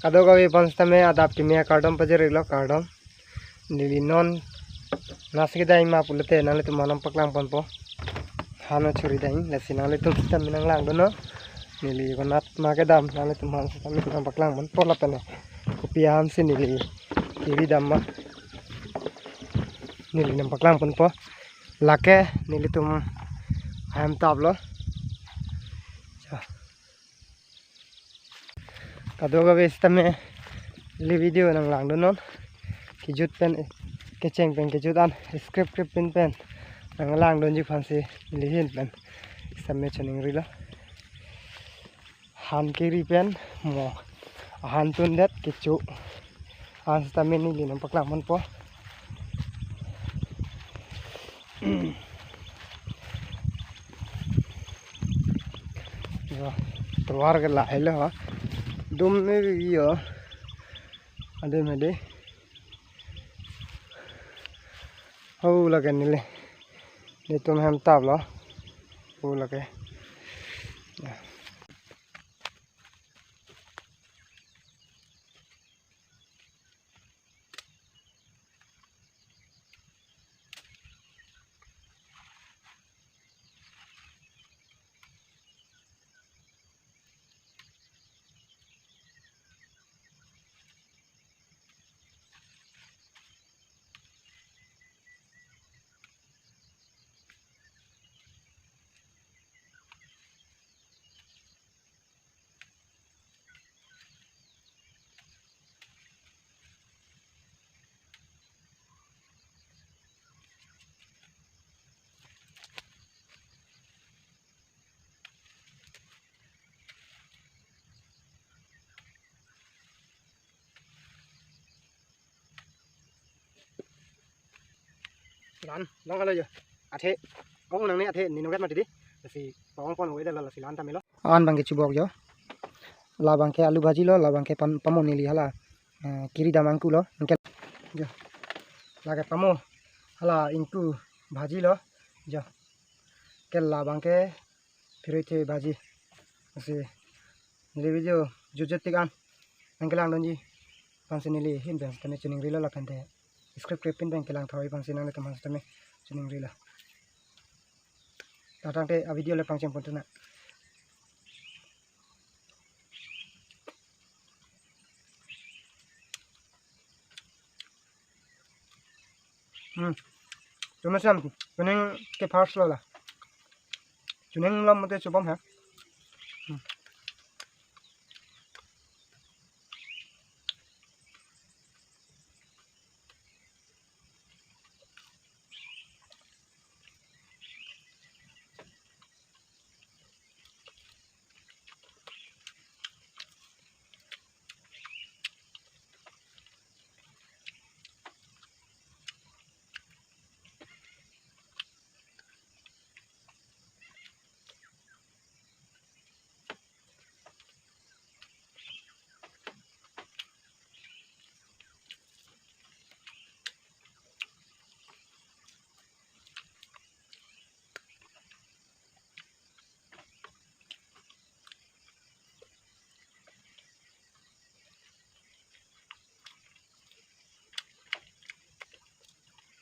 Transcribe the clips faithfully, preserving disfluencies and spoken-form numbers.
Kadokave aphan sitame adap kimi akardom pajir-iklo, kardom. Neli non nasi kedai ma pulote nanglitum aphan nangpaklang ponpo. Han churi dai, lasi nanglitum sitame nanglangdunnon. Neli konat ma kedam nanglitum aphan sitame nangpaklang ponpo lapen kopi ahan si neli kiri dam ma neli nangpaklang ponpo. Lake nelitum ahem tap lo. Cha. Kadokave sitame neli video nanglangdunnon. Kejut pen, kecheng pen kejut an, script script pin pen nanglangdunji aphan si neli ahin pen sitame choningrilo. Han kiri pen mo, han tundet kecho, han sitame neli nangpaklang ponpo. Yo, tovar ke lahai lo ha. Dum ne yo. Ade me de. Ho lake neli. Netum ahem tap lo. Ho lake. Ya. Lan, long alo yo. Athe, ong nangne athe, ninovet mati di. Lasi, paong pon weda lasi lan tamelo. An bangke chubok yo. La bangke alu bhaji lo, la bangke pam-, pamo neli hala. Eh, kiri dam angku lo. Anke, yo. Lake pamo hala ingku bhaji lo. Yo. Ke la bangke phiri the bhaji. Lasi neli video jutjut tik an nangkelangdunji aphan si neli ahin pen sitame choningrilo lapen te script script pin pen kelang thoi aphan si nanglitum aphan sitame choningrilo. Tangte a video le pangcheng pon tuna. Hmm. Cuma sam, kuning ke first lo la. Kuning lo mate chubom ha. Hmm.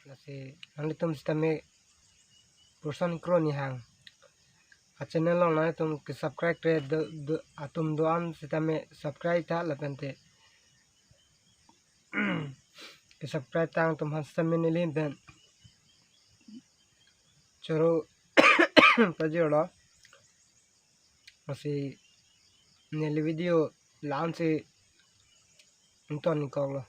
Lasi nanglitum sitame Purson Kro Nihang a channel along nanglitum ke subscribe re do, do, atum do-an sitame subscribe tha lapen te ke subscribe tang atum aphan sitame neli ahin pen choro pajirlo. Lasi neli video la-an si ington-ik koklo.